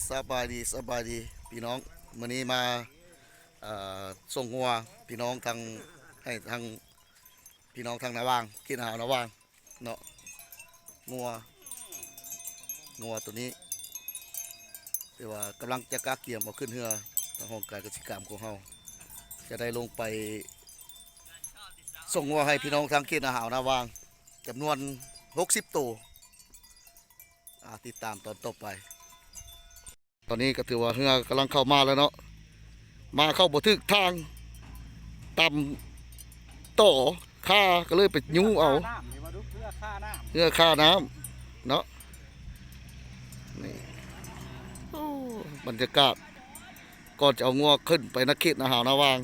ສະບາຍດີ ສະບາຍດີພີ່ນ້ອງ, ມື້ນີ້ມາ ເອີ່ ສົ່ງງົວພີ່ນ້ອງທາງ ໃຫ້ທາງພີ່ນ້ອງທາງນາຫວ່າງ ເຂດນາຫາວນາຫວ່າງເນາະ. ງົວ ງົວໂຕນີ້ ແຕ່ວ່າກຳລັງຈະກະກຽມເອົາຂຶ້ນເຮືອ ທາງຫ້ອງການກະສິກຳຂອງເຮົາ ຈະໄດ້ລົງໄປສົ່ງງົວໃຫ້ພີ່ນ້ອງທາງເຂດນາຫາວນາຫວ່າງ ຈຳນວນຫົກສິບໂຕ. ອ່າ ຕິດຕາມຕອນຕໍ່ໄປ. ຕອນນີ້ກໍຖືວ່າເຮືອກຳລັງເຂົ້າມາແລ້ວເນາະ, ມາເຂົ້າບໍ່ຖືກທາງ ຕຳຕໍ່ຄາ ກໍເລີຍໄປຍູ້ເອົາ ເຮືອຄານ້ຳ ເຮືອຄານ້ຳເນາະ. ນີ້ ໂອ້ ບັນຍາກາດກ່ອນຈະເອົາງົວຂຶ້ນໄປນະເຂດນາຫາວນາຫວ່າງ.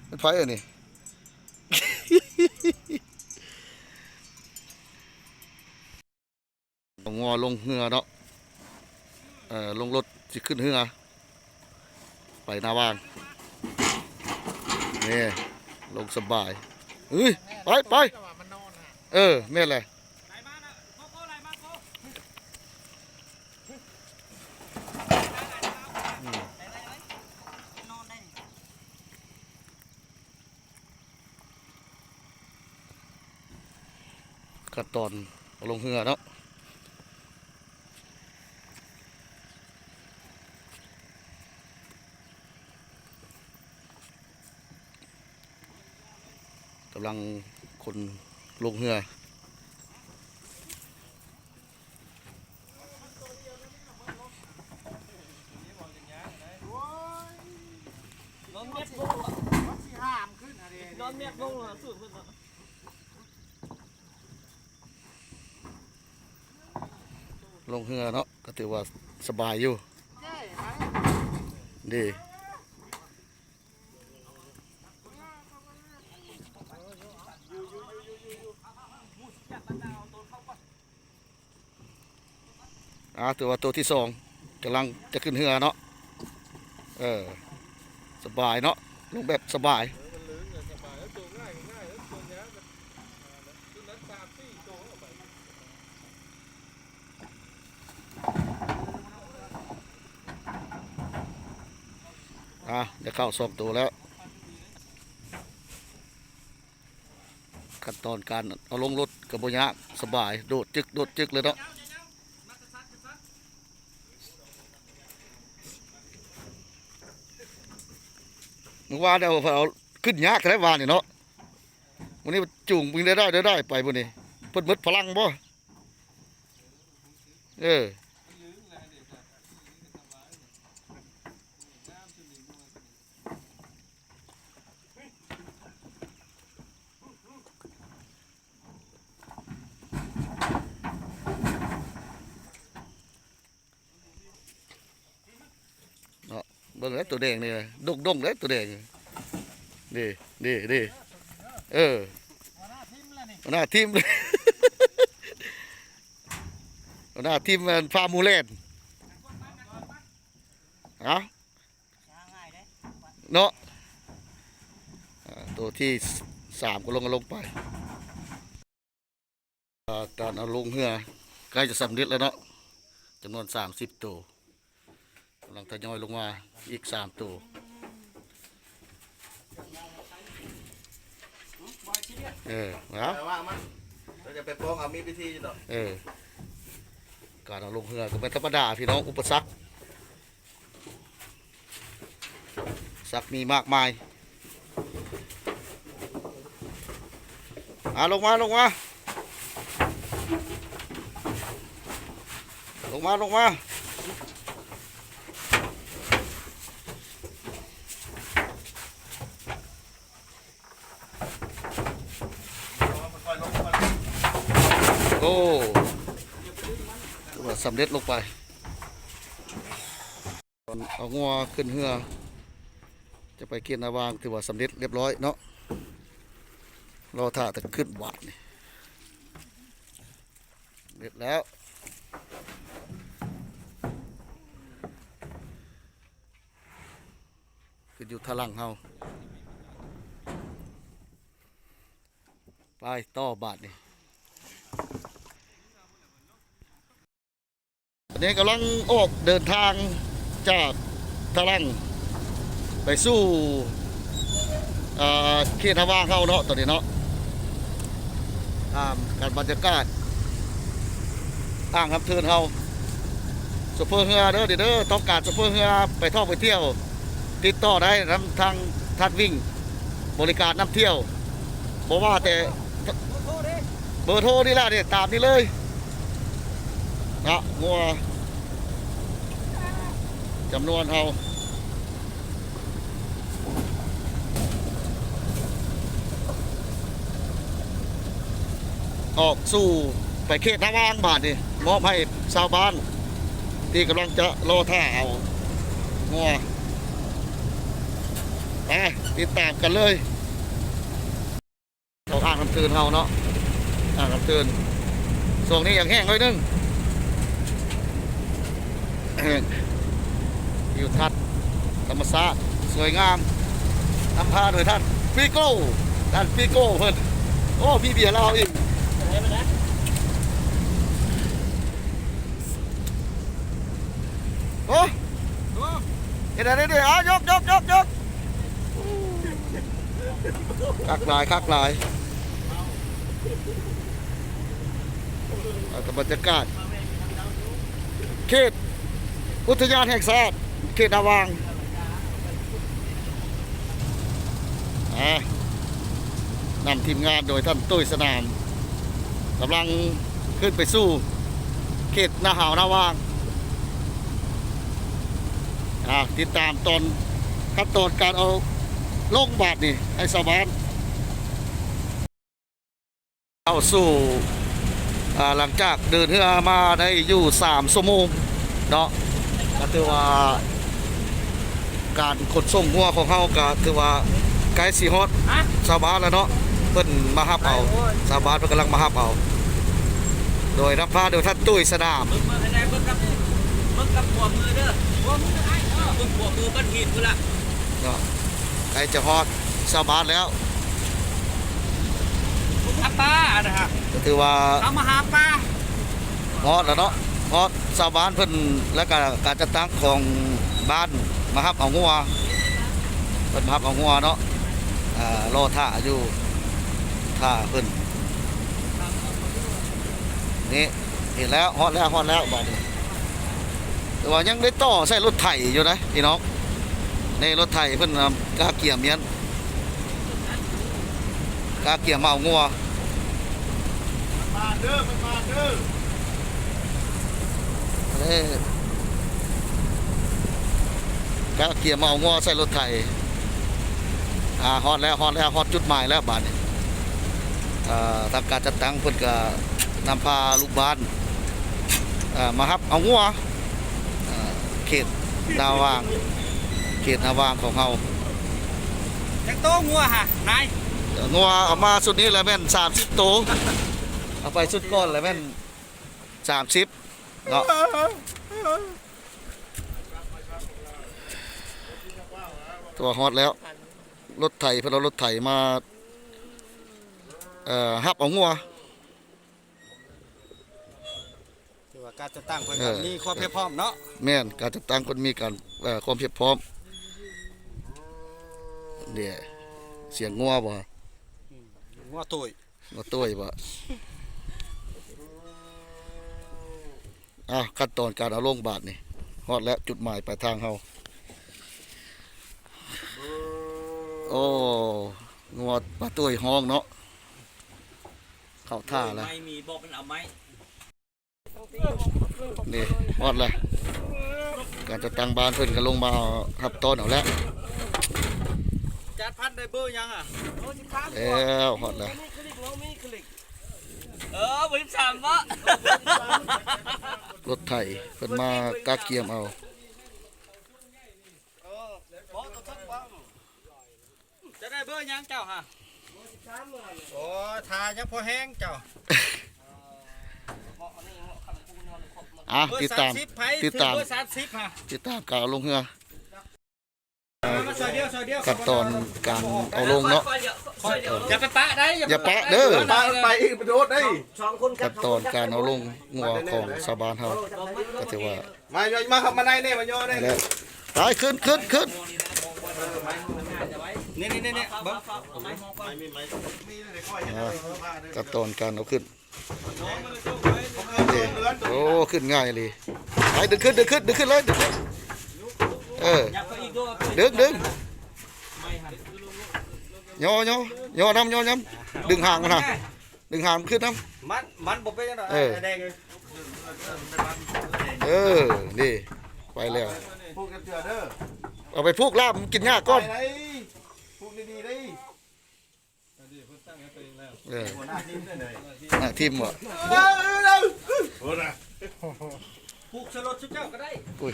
ແມ່ນໃຜອັນນີ້? ເອົາງົວລົງເຮືອເນາະ, ເອີ ລົງລົດຊິຂຶ້ນເຮືອໄປນາຫວ່າງ. ນີ້ ລົງສະບາຍ. ເອີຍ ໄປ ໄປ. ເອີ ແມ່ນແຫຼະ. ອືມ ຂັ້ນຕອນເອົາລົງເຮືອເນາະ, ກຳລັງຂົນລົງເຮືອ. ລົງເຮືອເນາະ ກໍຖືວ່າສະບາຍຢູ່ເດ້. ອ່າ ຖືວ່າໂຕທີສອງກຳລັງຈະຂຶ້ນເຮືອເນາະ. ເອີ ສະບາຍເນາະ, ລົງແບບສະບາຍ. ອ່າ ໄດ້ເຂົ້າສອງໂຕແລ້ວ. ຂັ້ນຕອນການເອົາລົງລົດກໍບໍ່ຍາກ, ສະບາຍ, ໂດດຈຶກ ໂດດຈຶກເລີຍເນາະ. ມື້ວານເອົາ ເອົາຂຶ້ນຍາກແທ້ວານນີ້ເນາະ, ມື້ນີ້ຈູງປິງໄດ້ ໄດ້ ໄດ້ໄປມື້ນີ້. ເພິ່ນໝົດພະລັງບໍ່? ເອີ. ເນາະ ເບິ່ງແລ້ວໂຕແດງນີ້ ດົງໆ ເດ້ໂຕແດງ ເດ້ ເດ້ ເດ້. ເອີ ຫົວໜ້າທີມ ຫົວໜ້າທີມ ແມ່ນພາໝູ່ແລ່ນ ເອົາ ເນາະ. ອ່າ ໂຕທີສາມກໍລົງ ກໍລົງໄປ. ອ່າ ການເອົາລົງເຮືອໃກ້ຈະສຳເລັດແລ້ວເນາະ, ຈຳນວນສາມສິບໂຕ ກຳລັງທະຍອຍລົງມາອີກສາມໂຕ. ເອີ ເອົາ ແຕ່ວ່າມັນ ເຮົາຈະໄປຟ້ອງເອົາ ມີວິທີຢູ່ດອກ. ເອີ ການເອົາລົງເຮືອກໍບໍ່ທຳມະດາພີ່ນ້ອງ, ອຸປະສັກ ສັກມີມາກມາຍ. ອ່າ ລົງມາ ລົງມາ ລົງມາ ລົງມາ. ໂອ້ ຖືວ່າສຳເລັດລົງໄປ. ເອົາງົວຂຶ້ນເຮືອ ຈະໄປເຂດນາຫວ່າງ ຖືວ່າສຳເລັດລຽບຮ້ອຍເນາະ, ລໍຖ້າແຕ່ຂຶ້ນບາດນີ້. ສຳເລັດແລ້ວ ຂຶ້ນຢູ່ທາງຫຼັງເຮົາ. ໄປຕໍ່ບາດນີ້. ນີ້ກຳລັງອອກເດີນທາງຈາກທະລັງໄປສູ່ ອ່າ ເຂດນາຫວ່າງເຮົາເນາະ ຕອນນີ້ເນາະ. ຕາມກັນບັນຍາກາດອ່າງນ້ຳເທີນເຮົາ. ໂຊເຟີເຮືອເດີ ເດີ ຕ້ອງການໂຊເຟີເຮືອໄປທ່ອງໄປທ່ຽວ ຕິດຕໍ່ໄດ້ນຳທາງທ່ານວິ່ງ ບໍລິການນຳທ່ຽວ ບໍ່ວ່າແຕ່ເບີໂທນີ້ແຫຼະ ນີ້ ຕາມນີ້ເລີຍເນາະ. ງົວຈຳນວນເຮົາ ອອກສູ່ໄປເຂດນາຫວ່າງບາດນີ້ ມອບໃຫ້ຊາວບ້ານທີ່ກຳລັງຈະລໍຖ້າເອົາງົວ. ໄປຕິດຕາມກັນເລີຍ. ອອກອ່າງນ້ຳເທີນເຮົາເນາະ ອ່າງນ້ຳເທີນ ຊ່ວງນີ້ຢາກແຫ້ງໜ້ອຍໜຶ່ງ ແຫ້ງ. ທິວທັດທຳມະຊາດສວຍງາມ ນຳພາໂດຍທ່ານປີໂກ້ ທ່ານປີໂກ້ເພິ່ນ. ໂອ້ ມີເບຍລາວອີກ. ໂອ້ ເຮັດໄດ້ເດ້ ເອົາ ຍົກ ຍົກ ຍົກ ຍົກ. ຄັກຫຼາຍ ຄັກຫຼາຍ. ເອົາແຕ່ບັນຍາກາດເຂດອຸທະຍານແຫ່ງຊາດເຂດນາຫວ່າງ ອາ ນຳທີມງານໂດຍທ່ານຕຸ້ຍສະໜາມ ກຳລັງຂຶ້ນໄປສູ່ເຂດນາຫາວນາຫວ່າງ. ອາ ຕິດຕາມຕອນ ຂັ້ນຕອນການເອົາລົງບາດນີ້ໃຫ້ຊາວບ້ານ. ເຂົ້າສູ່ ອາ ຫຼັງຈາກເດີນເຮືອມາໄດ້ຢູ່ສາມຊົ່ວໂມງເນາະ ກໍຖືວ່າ ການຂົນສົ່ງງົວຂອງເຮົາກໍຖືວ່າໃກ້ຊິຮອດຊາວບ້ານແລ້ວເນາະ ເພິ່ນມາຮັບເອົາ ຊາວບ້ານເພິ່ນກຳລັງມາຮັບເອົາ ໂດຍນຳພາໂດຍທ່ານຕຸ້ຍສະໜາມ ເບິ່ງ ເບິ່ງກັບ ເບິ່ງກັບຂວາມືເດີ ຂວາມືອ້າຍ ເອີ ເບິ່ງຂວາມືກ້ອນຫີນພຸ້ນລະເນາະ ໃກ້ຈະຮອດຊາວບ້ານແລ້ວ ຫາປານະ ກໍຖືວ່າເອົາມາຫາປາ ຮອດແລ້ວເນາະ ຮອດຊາວບ້ານເພິ່ນ ແລ້ວກະການຈັດຕັ້ງຂອງບ້ານມາຮັບເອົາງົວ ເພິ່ນມາຮັບເອົາງົວເນາະ ເອີ ລໍຖ້າຢູ່ ຖ້າເພິ່ນ ນີ້ ເຫັນແລ້ວ ຮອດແລ້ວ ຮອດແລ້ວບາດນີ້ ແຕ່ວ່າຍັງໄດ້ຕໍ່ໃສ່ລົດໄຖຢູ່ນະພີ່ນ້ອງ ນີ້ລົດໄຖເພິ່ນ ອາ ກາກຽມ ກາກຽມມາເອົາງົວ ເອີ ກະກຽມມາເອົາງົວໃສ່ລົດໄຖ ອາ ຮອດແລ້ວ ຮອດແລ້ວ ຮອດຈຸດໝາຍແລ້ວບາດນີ້ ເອີ ທາງການຈັດຕັ້ງເພິ່ນກະນຳພາລູກບ້ານ ເອີ ມາຮັບເອົາງົວ ເອີ ເຂດນາຫວ່າງ ເຂດນາຫວ່າງຂອງເຮົາ ຈັກໂຕງົວຫະນາຍ? ງົວເອົາມາຊຸດນີ້ລະແມ່ນສາມສິບໂຕ ເອົາໄປຊຸດກ່ອນລະແມ່ນສາມສິບ ເນາະ ຕົວຮອດແລ້ວ ລົດໄຖ ເພິ່ນເອົາລົດໄຖມາ ເອີ ຮັບເອົາງົວ ຖືວ່າການຈັດຕັ້ງເພິ່ນ ເອີ ມີຄວາມພຽບພ້ອມເນາະ ແມ່ນ ການຈັດຕັ້ງເພິ່ນມີການ ເອີ ຄວາມພຽບພ້ອມ ເດ້ ສຽງງົວບໍ່? ອືມ ງົວໂຕ້ຍ ມາໂຕ້ຍບໍ່? ອ່າ ຂັ້ນຕອນການເອົາລົງບາດນີ້ ຮອດແລ້ວຈຸດໝາຍປາຍທາງເຮົາ ໂອ້ ງົວປາໂຕ້ຍຮ້ອງເນາະ ເຂົ້າທ່າແລ້ວ ໄມ້ມີບໍ່? ມັນເອົາໄມ້ ນີ້ຮອດແລ້ວ ການຈັດຕັ້ງບ້ານເພິ່ນກໍລົງມາຮັບຕ້ອນເອົາແລ້ວ ຈານພັນໄດ້ເບີຫຍັງອະ? ແລ້ວ ຮອດແລ້ວ ເອີ ເບີສິບສາມບໍ? ລົດໄຖເພິ່ນມາກະກຽມເອົາ ເອີ ບໍ່ ຕົວເທິງບໍ່? ຈະໄດ້ເບີຫຍັງເຈົ້າຫະ? ໂອ້ຍ ຖ້າຍັງພໍແຮງເຈົ້າ ອ່າ ຕິດຕາມ ຕິດຕາມ ຕິດຕາມການລົງເຮືອ ມາຊ່ອຍດຽວ ຊ່ອຍດຽວ ຂັ້ນຕອນການເອົາລົງເນາະ ຢ່າໄປປະໄດ້ ຢ່າປະເດີ ປະໄປອີກ ໄປໂດດໄດ້. ຂັ້ນຕອນການເອົາລົງງົວຂອງຊາວບ້ານເຮົາ ກໍຖືວ່າ ມາ ມາ ມາ ມາໃນນີ້ ມາຍໍໃນນີ້ ແຫຼະ ໄປ ຂຶ້ນ ຂຶ້ນ ຂຶ້ນ ນີ້ ນີ້ ນີ້ ນີ້ ເບິ່ງ ອ່າ ຂັ້ນຕອນການເອົາຂຶ້ນ ນີ້ ໂອ້ ຂຶ້ນງ່າຍອີ່ຫຼີ ໄປ ດຶງຂຶ້ນ ດຶງຂຶ້ນ ດຶງຂຶ້ນເລີຍ ດຶງຂຶ້ນ ເອີ ດຶງ ດຶງ ຍໍ ຍໍ ຍໍນຳ ຍໍນຳ ດຶງຫາງມັນນະ ດຶງຫາງມັນຂຶ້ນນຳ ມັນ ມັນບໍ່ເປັນຫຍັງດອກ ເອີ ແດງເອີຍ ເອີ ນີ້ ໄປແລ້ວ ຜູກກັນເທື່ອເດີ ເອົາໄປຜູກລາບ ມັນກິນຫຍ້າກ່ອນ ຜູກດີໆເດີ ເອີ ຫົວໜ້າທີມເດີ ໜ້າທີມບໍ່ ຜູກສະຫຼົດຊຸເຈົ້າກໍໄດ້ ໂອ້ຍ.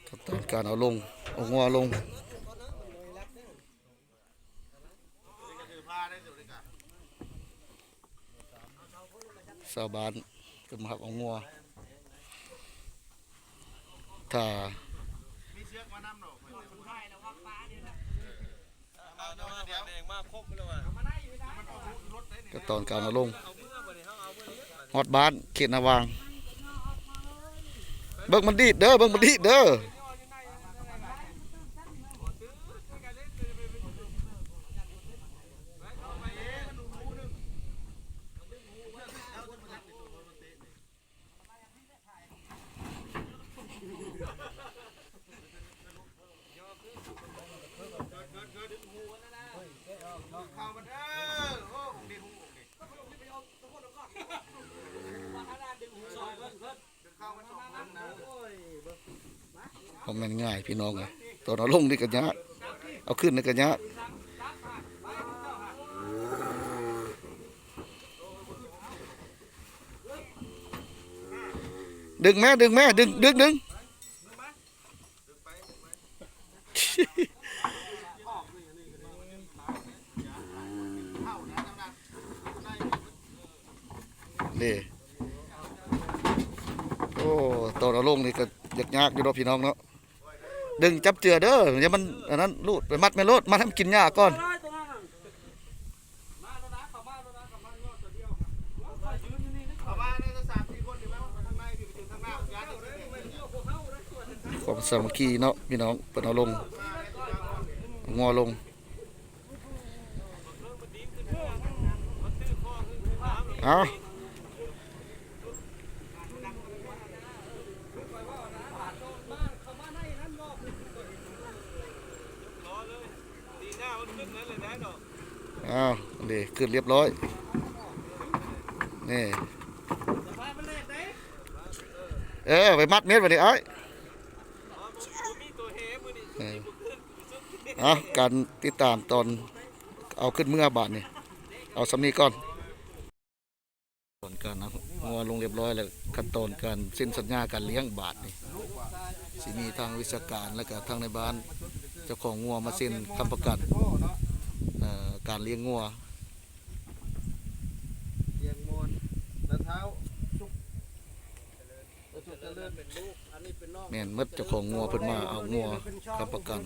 ຂັ້ນຕອນການເອົາລົງ ເອົາງົວລົງ ຊາວບ້ານເພິ່ນມາຮັບເອົາງົວ ຖ້າ ຂັ້ນຕອນການເອົາລົງ ຮອດບ້ານເຂດນາຫວ່າງ ເບິ່ງມັນດີດເດີ ເບິ່ງມັນດີດເດີ. ບໍ່ແມ່ນງ່າຍພີ່ນ້ອງເອີຍ ຕອນເອົາລົງນີ້ກໍຍາກ ເອົາຂຶ້ນນີ້ກໍຍາກ. ດຶງແມ້ ດຶງແມ້ ດຶງ ດຶງ ດຶງ ນີ້ ໂອ້ ຕອນເອົາລົງນີ້ກໍຍາກໆຢູ່ດອກພີ່ນ້ອງເນາະ. ດຶງຈັບເຈື່ອເດີ ຢ່າມັນອັນນັ້ນ ລູດໄປມັດແມ່ໂລດ ມັດໃຫ້ມັນກິນຫຍ້າກ່ອນ. ຄວາມສາມັກຄີເນາະພີ່ນ້ອງ ເພິ່ນເອົາລົງ ງົວລົງ. ເອົາ ເອົາ ນີ້ ຂຶ້ນລຽບຮ້ອຍ ນີ້ ເອີ ໄປມັດເມັດບາດນີ້ອ້າຍ. ເອີ ເອົາ ການຕິດຕາມຕອນເອົາຂຶ້ນເມືອບາດນີ້ ເອົາສ່ຳນີ້ກ່ອນ. ຕອນການເອົາງົວລົງລຽບຮ້ອຍແລ້ວ ຂັ້ນຕອນການເຊັນສັນຍາການລ້ຽງບາດນີ້ ຊິມີທາງວິຊາການ ແລ້ວກະທາງນາຍບ້ານ ເຈົ້າຂອງງົວມາເຊັນຄ້ຳປະກັນ ເອີ ການລ້ຽງງົວ. ແມ່ນໝົດ ເຈົ້າຂອງງົວເພິ່ນມາເອົາງົວຄ້ຳປະກັນ.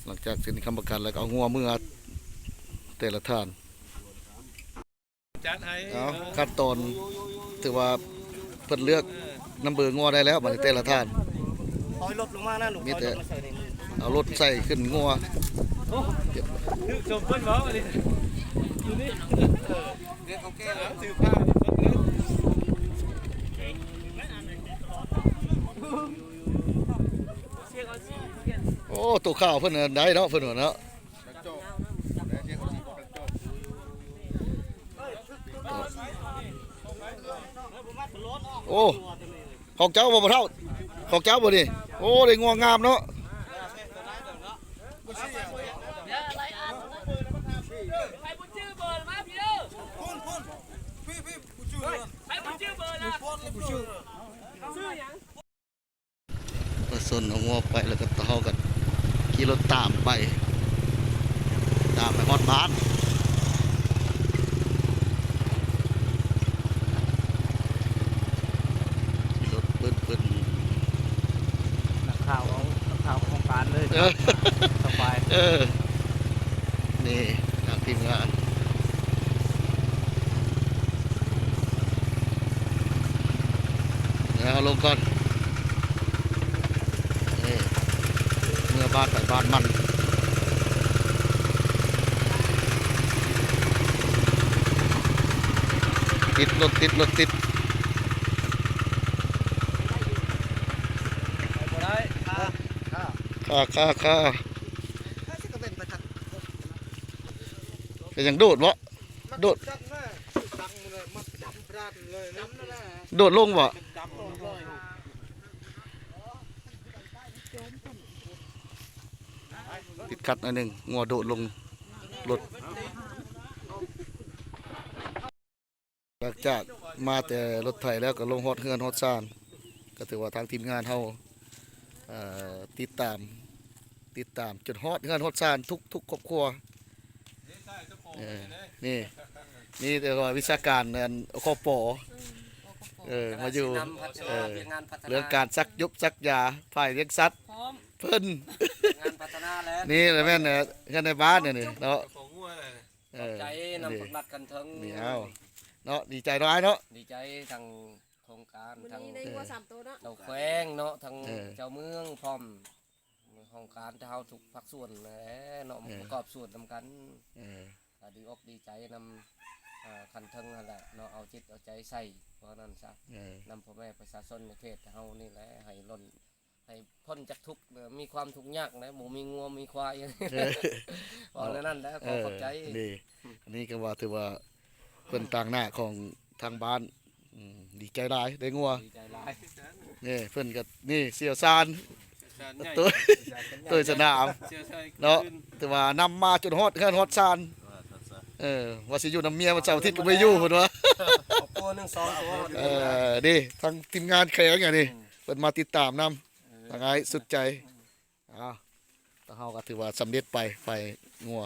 ຫຼັງຈາກເຊັນຄ້ຳປະກັນແລ້ວກໍເອົາງົວເມືອແຕ່ລະທ່ານ. ຈັດໃຫ້ ເອົາ ເອີ ຂັ້ນຕອນ ຖືວ່າເພິ່ນເລືອກນຳເບີງົວໄດ້ແລ້ວ ບາດນີ້ແຕ່ລະທ່ານ ເອົາລົດລົງມານະລູກ ມີແຕ່ເອົາລົດມາໃສ່ ເອົາລົດໃສ່ຂຶ້ນງົວ. ໂອ້ ຖືກຊົມເພິ່ນເວົ້າອັນນີ້ ຢູ່ນີ້ ເອີ ເລື່ອງເຂົາແກ່ແລ້ວ ຖືພາ ໂອ້ ໂຕຂາວເພິ່ນໄດ້ເນາະ ເພິ່ນວ່າເນາະ. ໂອ້ ຂອງເຈົ້າບໍ່ ພໍ່ເຖົ້າ? ຂອງເຈົ້າບໍ່ນີ້? ໂອ້ ໄດ້ງົວງາມເນາະ. ໃຜບໍ່ຈື່ເບີມາພີ້ເດີ ພຸ້ນໆ ພີ້ໆ ບໍ່ຈື່ເບີ ໃຜບໍ່ຈື່ເບີລະ ຊື່ຫຍັງ? ປະຊາຊົນເອົາງົວໄປ ແລ້ວກໍເຮົາກໍຂີ່ລົດຕາມໄປ. ຕາມໄປຮອດບ້ານ. ລົດປຶ້ນໆ ນັກຂ່າວເອົາ ນັກຂ່າວຂອງການເລີຍ. ເອີ ສະບາຍ. ເອີ ນີ້ທາງທີມງານ ເອົາລົງກ່ອນ. ເອີ ເມືອບ້ານໃຜບ້ານມັນ. ຕິດລົດ ຕິດລົດ ຕິດ. ບໍ່ໄດ້ ຄ່າ ຄ່າ ຄ່າ ຄ່າ. ເປັນຫຍັງໂດດບໍ່? ໂດດ ໂດດລົງບໍ່? ຕິດຂັດໜ້ອຍໜຶ່ງ ງົວໂດດລົງລົດ. ຫຼັງຈາກມາແຕ່ລົດໄຖແລ້ວ ກໍລົງຮອດເຮືອນຮອດຊານ ກໍຖືວ່າທາງທີມງານເຮົາ ເອີ ຕິດຕາມ ຕິດຕາມຈົນຮອດເຮືອນຮອດຊານທຸກ ທຸກຄອບຄົວ. ເອີ ນີ້ ນີ້ແຕ່ວ່າວິຊາການອັນ ຄປ ເອີ ມາຢູ່ ເອີ ເລື່ອງການສັກຢົບສັກຢາ ຝ່າຍລ້ຽງສັດ ເພິ່ນ ງານພັດທະນາແລ້ວ. ນີ້ລະແມ່ນເຮືອນໃນບ້ານນີ້ເນາະ. ເອີ ຂອບໃຈນຳພັກລັດຂັ້ນເທິງ ນີ້ເອົາເນາະ ດີໃຈຫຼາຍເນາະ ດີໃຈທັງໂຄງການ ທັງ ມື້ນີ້ໄດ້ງົວສາມໂຕເນາະ ເຈົ້າແຂວງເນາະ ທັງ ເອີ ເຈົ້າເມືອງ ພ້ອມຫ້ອງການເຮົາທຸກພາກສ່ວນແຫຼະເນາະ ເອີ ປະກອບສ່ວນນຳກັນ. ເອີ ກໍດີອົກດີໃຈນຳ ເອີ ຂັ້ນເທິງຫັ້ນແຫຼະເນາະ ເອົາຈິດເອົາໃຈໃສ່ ເພາະນັ້ນຊະ ເອີ ນຳພໍ່ແມ່ປະຊາຊົນໃນເຂດເຮົານີ້ແຫຼະ ໃຫ້ລ້ນ ໃຫ້ພົ້ນຈາກທຸກ ມີຄວາມທຸກຍາກນະ ບໍ່ມີງົວມີຄວາຍ. ເອີ ເວົ້າແນວນັ້ນແຫຼະ ເອີ ຂໍຂອບໃຈ. ນີ້ ອັນນີ້ກໍວ່າຖືວ່າເປັນຕາງໜ້າຂອງທາງບ້ານ ອືມ ດີໃຈຫຼາຍໄດ້ງົວ ດີໃຈຫຼາຍ. ນີ້ເພິ່ນກໍ ນີ້ຊ່ຽວຊານ ຊ່ຽວຊານໃຫຍ່ ໂຕຍ ໂຕຍສະໜາມ ຊ່ຽວຊານເນາະ ຄືນ ຖືວ່ານຳມາຈົນຮອດເຮືອນຮອດຊານ. ເອີ ວ່າຊິຢູ່ນຳເມຍວັນເສົາອາທິດກໍບໍ່ຢູ່ ເພິ່ນວ່າ ຄອບຄົວໜຶ່ງສອງໂຕ. ເອີ ນີ້ທາງທີມງານແຂວງອັນນີ້ ອືມ ເພິ່ນມາຕິດຕາມນຳ ເອີ ທາງອ້າຍສຸດໃຈ. ເອົາ ທາງເຮົາກໍຖືວ່າສຳເລັດໄປ ໄຟງົວ